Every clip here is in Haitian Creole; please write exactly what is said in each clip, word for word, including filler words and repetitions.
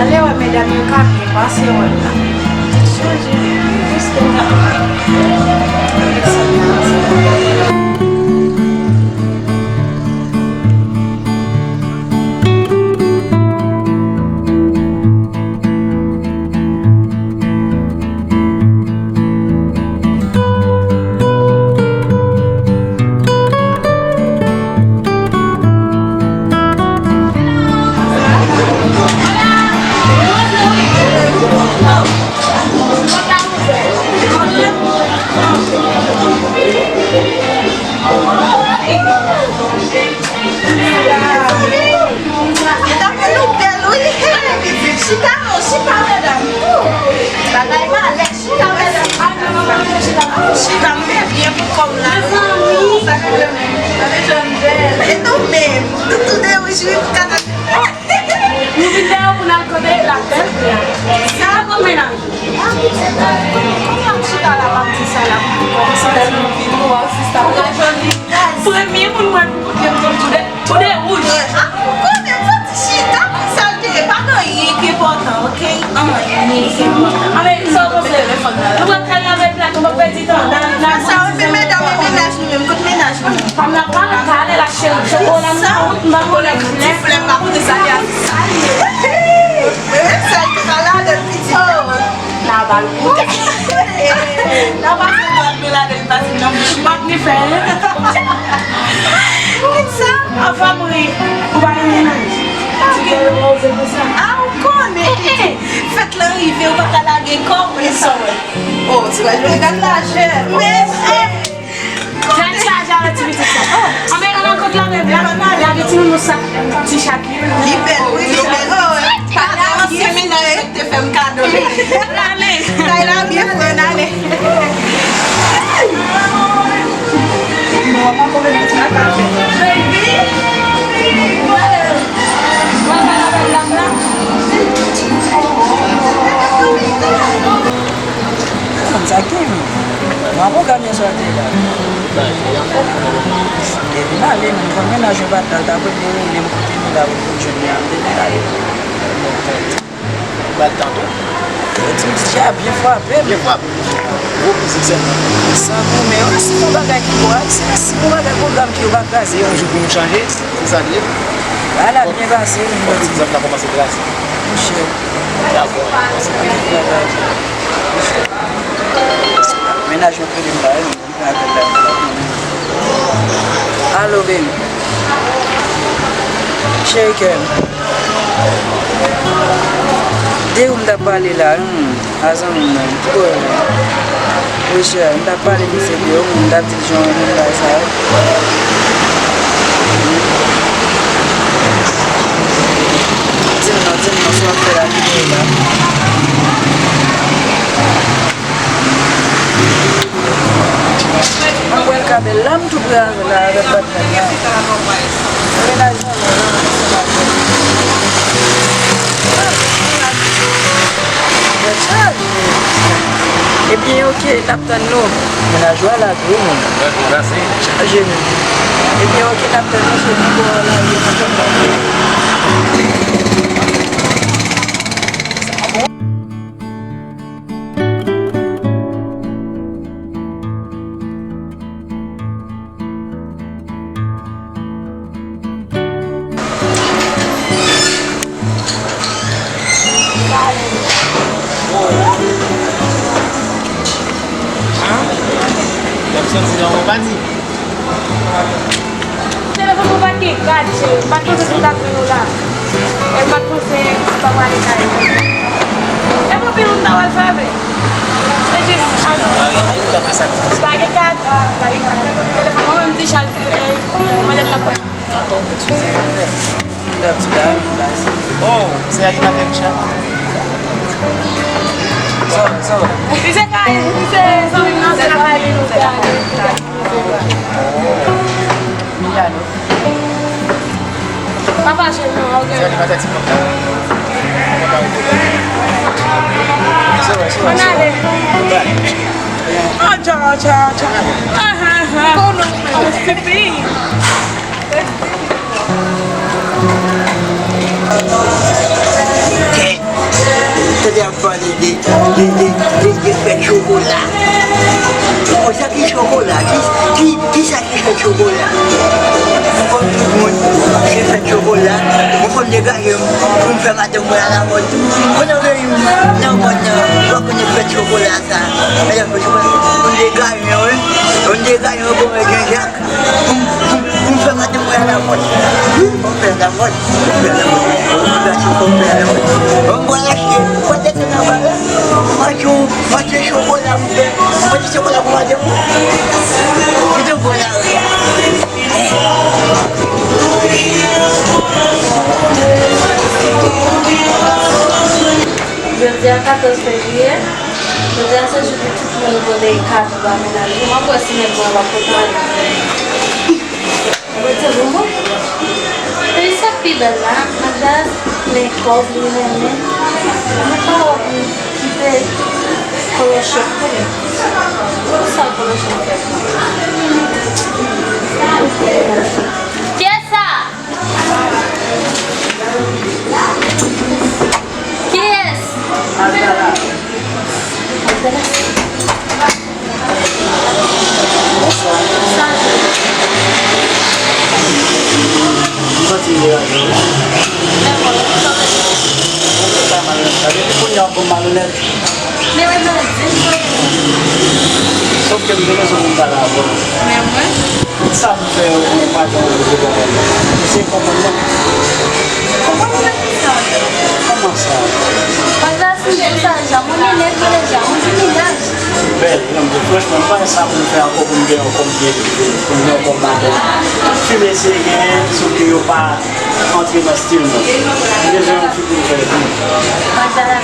Ale wè medam yo ka byen pase wè la. Chanje plis ke sa. Medam, nou bèl, wi. Chita non, chita, medam. Bagay malè, chita, medam. Chita, m byen pou kò m la. Sa k ap fè m? Gade jan m bèl. E nou menm? Nou tou de wouj, wi, pou kaka. Nou vin dèyè w pou n al kote la bèl fi a. Sa a gwo mennaj. Kòman m chita la, m ap di sa la pou kòmanse. Lè nou vin, nou wè w sista, ou jwenn li. Premye moun mwen pou kote m, tou de, tou de wouj. A, ou konnen, fò ti chita, sa l te ye, pa gen anyen ki enpòtan, oke? Anyen ki enpòtan. Anben, sa w panse? Nou pral kale avèk la, nou p ap pèdi tan. N a, n a sa, wi, men medam, e mennaj nou menm, kot mennaj nou? Fanm nan pa nan kale la, cheri. Chokola m nan wout, m pa konnen flè. Ti flè m pa konnen sa li a. Men menm sa, li te pa ladan l piti. N a ba l kout. N a pase dwèt nou ladan l, li pase nan bouch li. Pat ni fè. Kisa? Anfen, m ri. Ou pa gen mennaj? Ti gèl, ou pa oze konsa. A, ou konnen, piti. Fèt lan rive, ou pa ka lage kò w, men sa w wè. O, ti wè, jodi gad lajè. Men, eh, Fè ti aja wè ti pitit sa. Anben, ann al kot la, bebe. Lage ti nounou sa. Ti chat li. Li bèl, wi, li bèl. O, wi. Kado ansyen mennaj mwen te fè m kado. Ale. Kay la byen fre, n ale. Baby. Konn sa k gen menm. Mwen pran kamyon sa te la. Epi m ale, menm konn mennaj yo pa t la, l t ap rele rele m kote nou la pou m jwenn li a, m te vin ale. Ba l tan tou. Yo di m di a byen frape. Byen frape. Gwo mizik sèlman. San goumen, yo si yon bagay ki bon, ak si, si yon bagay pwogram ki yo pa kraze yon jou pou nou chanje. Se sa l ye. Ala byen pase, wi. Ti zòt la kòmanse kraze. Monchè. Dakò. Mennaj mwen rele m la, wi. Alo, baby. Cheri kè m. De ou m t ap pale la, hmm, a zanmi m nan. Ki bò yo ye? Wi, chè, m t ap pale misye de ou, m t ap di l jan w renmen bagay sa yo. Di m non, di m non, sa w ap fè la, ki bò yo la? Mwen kwè l ka bèl la, m tou prè avè l la, avè patnè m nan. Mennaj mwen la, se pa bèl. Mennaj chaje. Ebyen, oke, n ap tann nou. Mennaj ou a la tou, wi, moun. Chaje, moun. Ebyen, oke, n ap tann nou, se nou pou la, wi, n ap tann nou. An? Gad santi nan mwen pa di. Telefòn mwen pa t gen kat, cheri. M pa t panse se w t ap jwenn ou la. E m pa t panse ou t ap ale kay mwen. E pou pil ou t ap al frape. Se jis, pa gen kat, pa gen kat. Telefòn mwen menm te chaje, e, mwen t ap pran. Oh, se animatè Richard. Sa, sa. Li se kay, li se zanmi m nan, se lakay li nou te ale. Milano. Pa fache non, ok. Se animatè TikTok la. Ann ale. Atcha, atcha, atcha. Ah, ah, ah. Kono. Sipi. Pou m fè maten mwen alamòd tou. Konnen peyi m nan mòd nan, w ap konnen fèt chokola sa. Medam, fèt chokola, yon de gayon, wi. Yon de gayon, bon, men gen jak. Pou m, pou m, pou m fè maten mwen alamòd. Wi, pou m fè alamòd. Pou m fè alamòd. Pou m fè alamòd. Pou m pral achte. Mwen te nan bagay. Mwen te, mwen te chokola pou fè. Mwen te chokola pou maten mwen. Mwen te pran lari a. Jodi a katòz fevriye, jodi a se jou pou tout moun voye kado ba mennaj yo. M ap wè si nèg mwen ap kontan. Mwen te bonbon. Peyi sa pi bèl la, Magda plen kòb li renmen. Mwen pa wè pou kite kòlòchòt pou li. Pou sa kòlòchòt fè? Kiyès sa? Kiyès? Bonswa. Sa. M santi m deranje w. Mwen pa malonèt. Depi kounye a w ap bon malonèt. Men wi, men di m sa. Sòf ke m te bezwen pou m pale avè w. Men mwen? Tout sa m fè yo pou nou pa janm oblije konprann. Eseye konprann mwen. Konprann mwen ki sa? Kòman sa? Pandan si m te sa, jan mwen gen nèg, mwen gen jan mwen gen mennaj. Bèl, non, men franchman, m pa gen sa pou m fè ankò pou m gen yon kòb byen prive, pou m gen yon kòb madanm. Tout fi m eseye genyen, sòf ke yo pa antre nan stil mwen. M bezwen yon fi pou m fè vi. Magdala,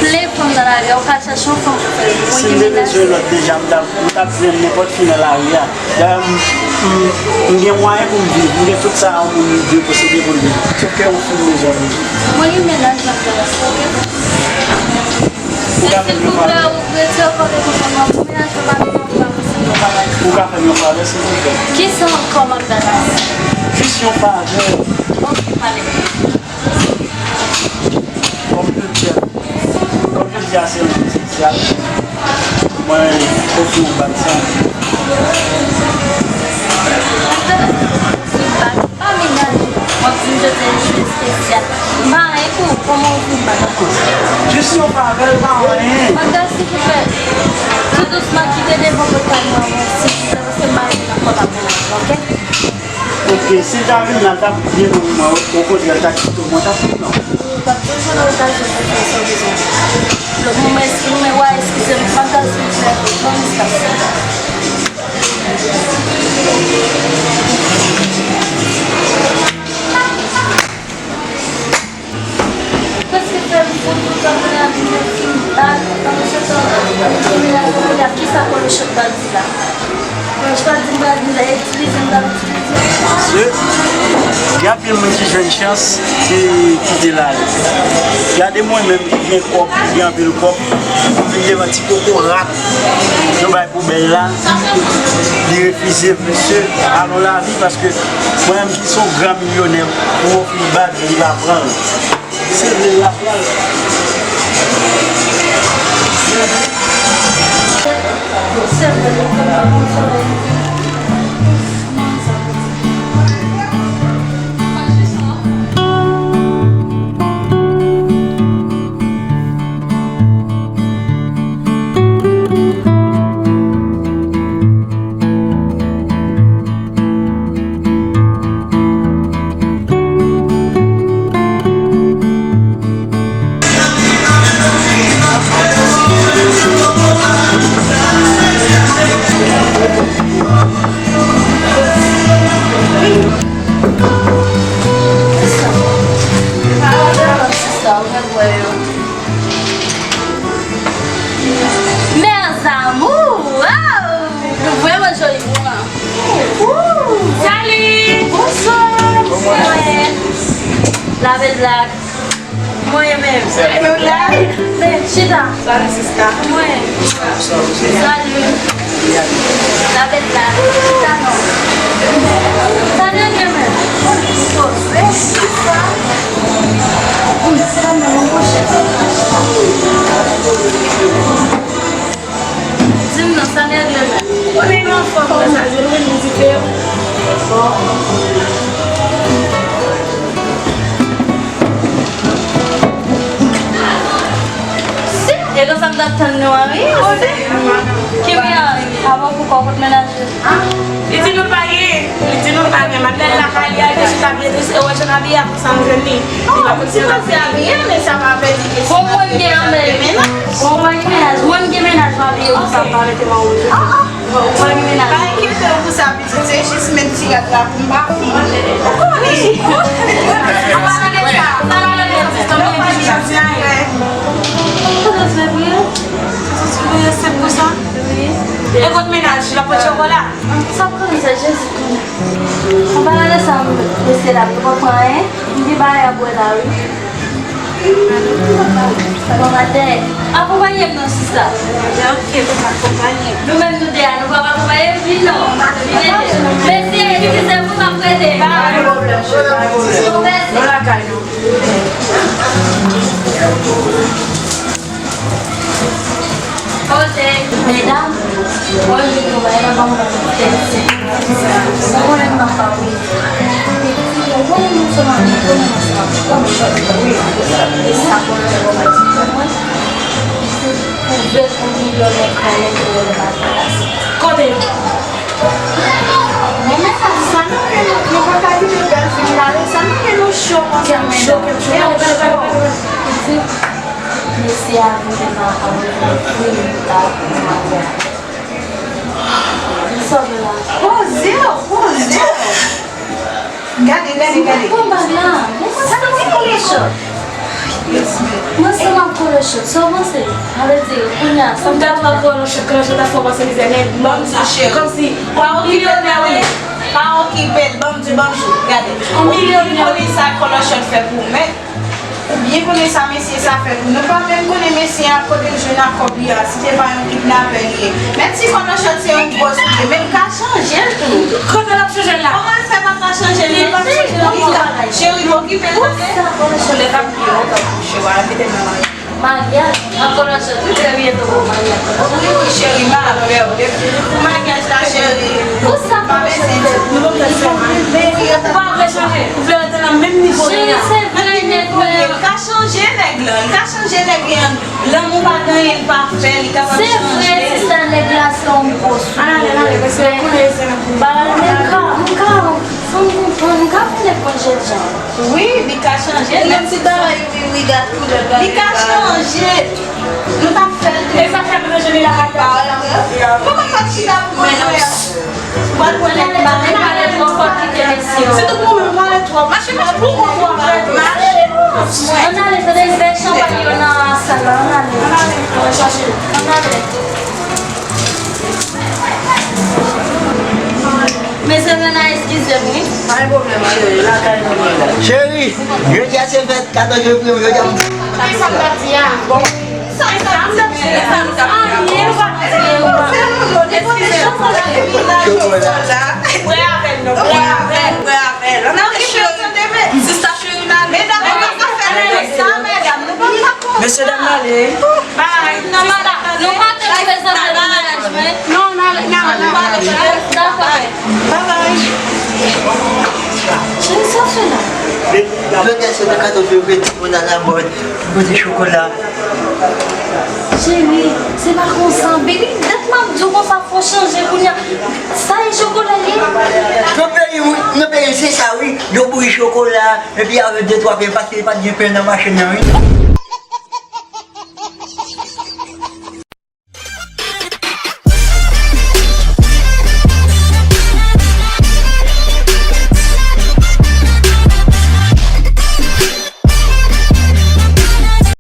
plen fanm nan lari a, ou ka chèche yon fanm pou fè vi. Si m te bezwen lòt deja, m t ap, m t ap jwenn nenpòt fi nan lari a. Dayè, m, m, m gen mwayen pou m viv. M gen tout sa yon moun dwe posede pou l viv. Sòf ke yon fi m bezwen pou l viv. Mwen gen mennaj, Magdala, oke? Ou ka fè m yon favè? Silvouplè, ou retire kò de kòkòt mwen. Pou mennaj mwen pa vin, mwen pa posib, mwen pa vin. Ou ka fè m yon favè, silvouplè? Kisa ankò, Magdala? Jis yon favè. Oke, pale. Kòm jodi a, kòm jodi a se yon jou espesyal, mwen ofri w bag sa. Magdala, se bag pa mennaj ou. W ap di m jodi a yon jou espesyal. M pa anyen pou ou, kòman w vin bat ankò? Jis yon favè, l pa anyen. Magda, silvouplè, tou dousman, kite devan pòtay mwen, silvouplè, paske m pa vin nan kòb ak mennaj mwen, oke? Oke, si l ta vin la, l t ap byen pou mwen, okontrè, l t ap kite w, mwen t ap pran w. Ou p ap toujou nan okazyon pou fè sa w bezwen. Lòt moman, eskize m, men w a eskize m, Magda, silvouplè, ban m espas. Prèske fè m fout tout tan mwen ap di mèsi m bal, pandan se tan, mwen ap di kisa kòlòchòt pral di la. Kòlòchòt pral di m pral di la, itilize m pral itilize. Mesye, gen anpil moun ki jwenn chans, ki kite lari. Gade mwen menm ki gen kòb, ki gen anpil kòb, m vin devan ti kokorat yo bay poubèl la, li refize m, mesye, alon lavi, paske mwen menm ki se yon gran milyonè, pou ofri l bag, li pa pran l. Se vle l la pran l. Mes amours! Wow! Nou vrèman joli moman. Woo! Salut! Bonsoir! Kòman w ye? La belle blague. Mwen menm. Mwen la. Men, chita. Salut, sista. Mwen. Salut. La belle blague. Chita non. Salut, mwen menm. Poze. Sa menm, mwen poze. Di m non, sa nèg yo menm. Ou konnen nou anfòm, sa jwenn wi nou di ke. Bon. Sa tann nou an, wi. Ki byen, wi. Avan pou kò kot mennaj li. Li di nou pa gen, li di nou pa gen. Madanm lakay li al te chita byen triste, wè jan abiye a pou sa m jwenn li. Li pa konn si l ap abiye, men sa pa vle di ke si l ap abiye, sa vle mennaj. Bon, mwen gen mennaj, mwen gen mennaj, m abiye pou sa, pa rete nan wout. Ou pa gen mennaj. Pa enkyete w pou sa, pitit, se jis met ti rad la pou m pa fini. Ou konnen. Ou pa nan leta. Ou pa nan leta, sister, men di chak ti anyen. Sa w fè pou yo? Sa w fè pou yo, se pou sa? Wi. E kot mennaj, l ap pot chokola? Sa pran mizè, Jezi konnen. Anpalan de sa, mesye la, nou pa pran anyen. M gen bagay a bwè la, wi. Bon maten. Akonpaye m non, sista. Ok, nou pa akonpaye. Nou menm nou de a, nou pa akonpaye m, vin non. Vin ede. Mesye, eskize m, m ap rete. Pa gen pwoblèm, cheri, pa gen pwoblèm. Mèsi. Nou lakay nou. Kote, medam, mwen vin yon bagay nan ban mwen tèt. Mwen menm nan pa wi. Mwen menm sèlman mwen konnen mwen se yon chòt wi. E sa konnen mwen di pou mwen. Pou vle pou milyon nèg pale pou yo nan plas. Kote? Mwen menm sa nou fè nou, nou pa ka kite bèl fi m pale, sa nou fè nou cho konsa, medam. Cho, cho, cho. Mesye a vin nan apre mwen, wi, li ta ap pran apre a. Li sòt la. Poze w, poze w. Gade, gade, gade. Pran bag la. Men sa nou se kole chòt. Mwen se m ap kole chòt. Sa w panse? Sa vle di, kounye a, sa m ta tou ap kole chòt, kole chòt ap fè w pase mizè, men ban m di w, cheri. Kòmsi, pa okipe l, wi. Pa okipe l, ban m di w, ban m di w. Gade. Yon milyonè. Ou konnen sa kole chòt fè pou ou, men. Ou byen konnen sa mesye sa fè pou nou. Pa menm konnen mesye a kote l jwenn ak kòb li a, si se pa yon kidnapè li ye. Menm si kòlòchòt se yon bòs ou ye, men l ka chanje l tou. Kote l ap chanje l la? Kòman l fè pa ka chanje l? Li pa chanje l ankò. Cheri, m okipe l tande. Koulè k ap byen lontan pou cheri a, mete m nan maryaj. Maryaj? Ak kòlòchòt, wi, trè byento pou maryaj. Wi, wi, cheri, m avè w. Depi pou maryaj la, cheri. Pou sa kòlòchòt fè pou ou? Nou pa bezwen. Ou pa vle chanje? Ou vle rete nan menm nivo li a? Cheri, se vre, nèg mwen. Li ka chanje nèg lan, li ka chanje nèg li an. Lanmou pa gen anyen li pa fè, li kapab chanje. Se vre, sista, nèg la se yon gwo sou. Ann ale, ann ale, paske ou konnen se nan pou. Bagay, men m ka, m ka, fò m konprann, m ka fè nèg mwen jènjan. Wi, li ka chanje. Menm si bagay wi, wi, gad koulè bagay. Li ka chanje. Nou t ap fè l tou. E sa fè m rejeni lakay la. Kòman m pa t chita pou mwen fè? Ou pral pran nèg pa. Ann ale twò, fò w kite mesye yo. Se tout mwen menm, ou pale twòp. Mache, mache, pou ou twòp. Mache. Ann ale, tande, vè chanpay yo nan sal la, ann ale. Ann ale, ann ale chache. Ann ale. Mesye Rena, eskize m, wi. Pa gen pwoblèm, cheri, lakay nou ye la. Cheri, jodi a se fèt, katòz fevriye, jodi a. Sa m t ap di a. Bon. Sa, sa, sa, sa, sa, sa, anyen, pa di anyen. Chokola. Bwè avè l, non, bwè avè l, bwè avè l. Ann ale, cheri. Sista cheri, n ale. Medam, nou pa ka fè nèg sa, medam. Nou pa ka. Mesye dam, n ale. Bye. Non, madanm, nou pa te prezante pou maryaj mwen. Non, n ale, n ale, n ale. Dakò. Bye bye. Cheri, sa w fè la? Petèt se nan katòz fevriye, timoun nan mòd, pote chokola. Cheri, se pa konsa. Baby, dat m ap di w konsa, fò w chanje kounye a. Sa e chokola ye? Nan peyi, wi, nan peyi, se sa, wi. Yo bouyi chokola, epi avèk de twa pen, paske pa t gen pen nan machin nan, wi.